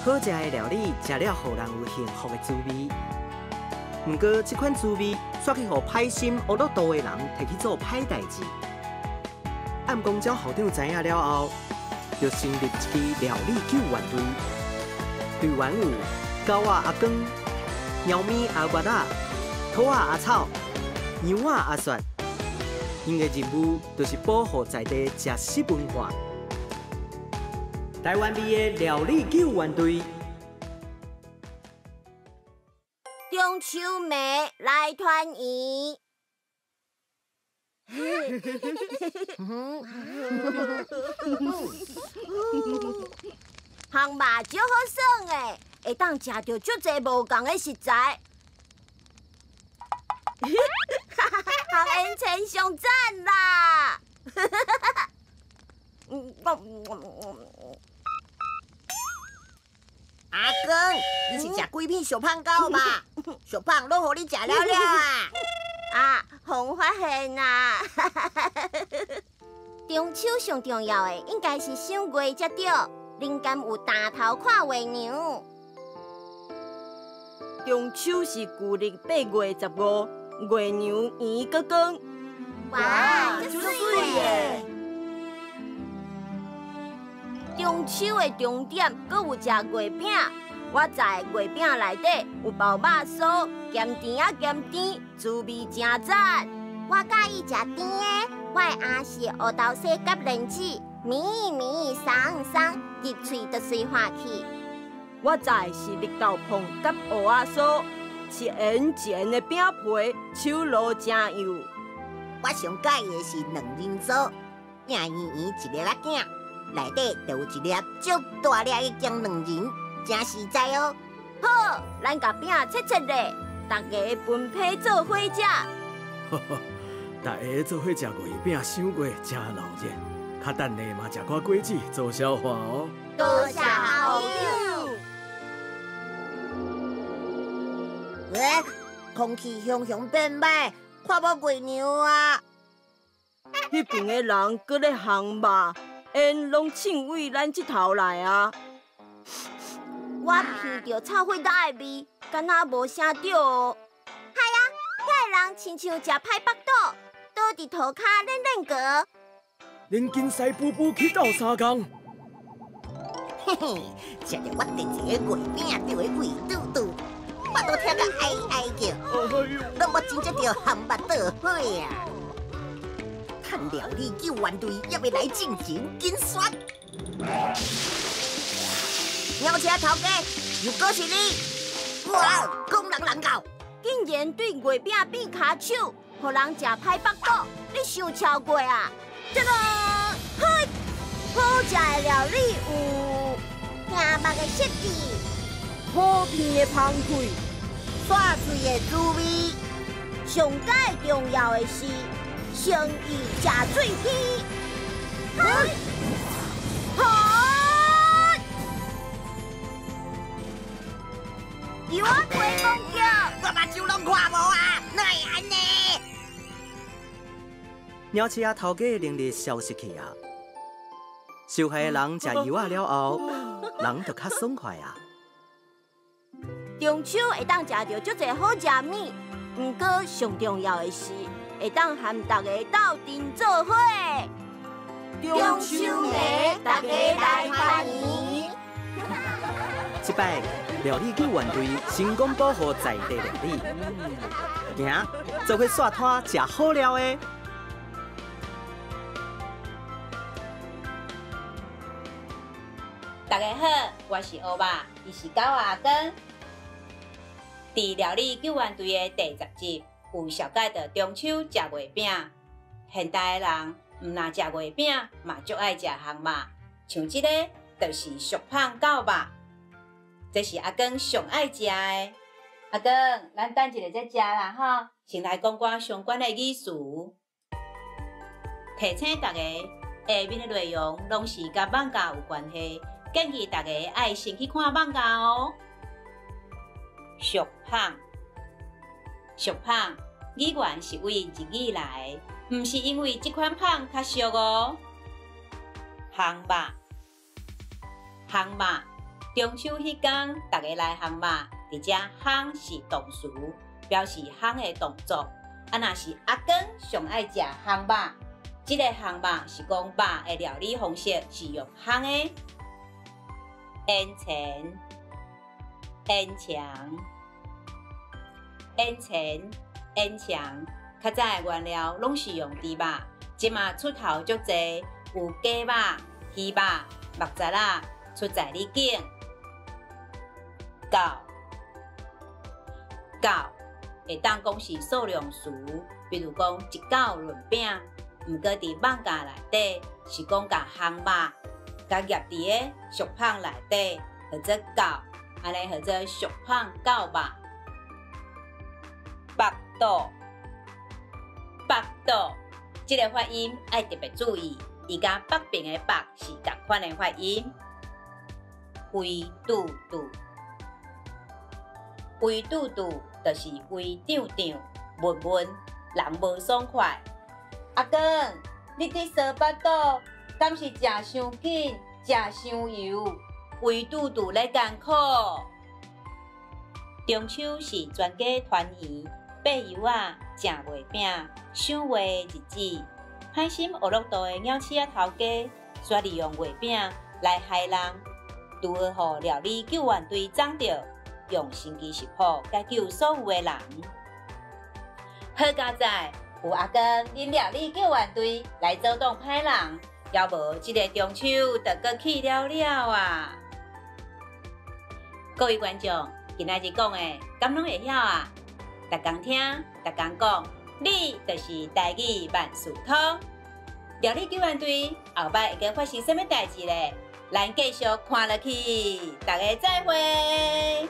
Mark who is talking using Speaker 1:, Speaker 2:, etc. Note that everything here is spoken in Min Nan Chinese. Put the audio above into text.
Speaker 1: 好食的料理，食了予人有幸福的滋味。毋過，這款滋味煞去予歹心惡肚肚的人提去做歹代誌。暗公鳥校長知影了後，就成立一支料理救援隊。隊員有狗仔阿光、貓咪阿月仔、兔仔阿草、羊仔阿雪。𪜶的任務就是保護在地食食文化。台灣味的料理救援隊。
Speaker 2: 中秋暝來團圓。烘肉足好耍的，會當食著足濟無仝的食材。烘煙腸上讚啦！
Speaker 3: 阿公，你是食幾片小胖狗吧？小胖攏予你食了了啊！
Speaker 2: 啊，予發現啊！中秋上重要的應該是賞月才對，人間有擔頭看月娘。
Speaker 4: 中秋是舊曆8月15，月娘圓光光。
Speaker 2: 哇，這媠的！中秋的重點，閣有食月餅。我在月餅內底有包肉酥，鹹甜仔鹹甜，滋味誠讚。
Speaker 5: 我佮意食甜的，我的餡是烏豆沙佮蓮子，綿綿鬆鬆，入喙就隨化去。
Speaker 4: 我在是綠豆椪佮芋仔酥，一圓一圓的餅皮，手路誠幼。
Speaker 3: 我上佮意的是卵仁酥，餅圓圓一粒仔餅。內底就有一粒足大粒的薑卵仁，誠實在哦。
Speaker 2: 好，咱共餅切切咧，大家分批做伙食。
Speaker 6: 大家做伙食月餅、賞月，誠鬧熱。較等下嘛，食寡果子做消化哦。
Speaker 5: 多謝好友。
Speaker 3: 欸，空氣雄雄變歹，看無月娘啊！
Speaker 4: 彼邊的人閣咧烘肉。煙攏衝對咱這頭來啊！
Speaker 2: 我聞著臭火焦的味，敢若無啥對哦。
Speaker 5: 係啊，遐个人親像食歹腹肚，倒佇塗跤練練趖。
Speaker 6: 恁緊使步步去鬥相共。
Speaker 3: 嘿嘿，食著我第一个月餅就會胃肚肚，腹肚疼甲哀哀叫，攏無真正著烘腹倒火啊！趁料理救援隊猶未來進前，緊煞！鳥車頭家，又閣是你！哇，講人人狗，
Speaker 2: 竟然對月餅變跤手，予人食歹腹肚，你傷超過啊！這個，嘿，好食的料理有
Speaker 5: 聽目的設計，
Speaker 4: 好片的芳氣，
Speaker 3: 煞喙的滋味，
Speaker 2: 上蓋重要的是。誠意食水雞，好，油仔皮公叫，
Speaker 3: 我目睭攏看無啊，哪會按呢？
Speaker 1: 鳥鼠仔頭家的能力消失去啊！受害的人食藥仔了後，人就較爽快啊！
Speaker 2: 中秋會當食著足濟好食物，毋過上重要的是。會當和大家鬥陣做伙，
Speaker 5: 中秋暝大家來團圓。
Speaker 1: 這擺料理救援隊成功保護在地料理，行，做伙煞攤食好料的。
Speaker 7: 大家好，我是烏肉，伊是狗仔阿光。佇料理救援隊的第十集。有紹介著中秋食月餅，現代的人毋若食月餅，嘛足愛食烘肉。像這個就是俗胖狗肉，這是阿光上愛食的。阿光，咱等一下再食啦吼，先來講寡相關的語詞。提醒大家，下面的內容攏是佮艋舺有關係，建議大家愛先去看艋舺哦。俗胖。俗胖語源是對日語來的，毋是因為這款胖較俗哦。烘肉，烘肉，中秋彼工，逐家來烘肉，佇遮烘是動詞，表示烘的動作。啊，若是阿公上愛食烘肉，這个烘肉是講肉的料理方式是用烘的。煙前、煙腸、煙前、煙腸，較早的原料攏是用豬肉，這馬出頭足濟，有雞肉、魚肉、木雜仔，出在你揀。夠，夠，會當講是數量詞，比如講一夠潤餅。毋過佇艋舺內底是講共烘肉，共醃佇个熟麭內底，號做夠，按呢號做熟麭夠肉。腹肚，腹肚，這个發音愛特別注意，伊佮北爿的北是仝款的發音。肥嘟嘟，肥嘟嘟就是肥脹脹、悶悶，人無爽快。阿公，你佇趖腹肚，敢是食傷緊、食傷油，胃肚肚咧艱苦？中秋是全家團圓、掰柚仔、食月餅、賞月的日子。歹心烏樂道的鳥鼠仔頭家，煞利用月餅來害人，拄好予料理救援隊摠著，用神奇食譜解救所有的人。好佳哉！有阿公恁料理救援隊來阻擋歹人，猶無這个中秋就閣去了了啊！各位觀眾，今仔日講的，敢攏會曉啊？逐工聽，逐工講，你就是台語萬事通。料理救援隊後擺會閣發生啥物代誌咧？咱繼續看落去，大家再會。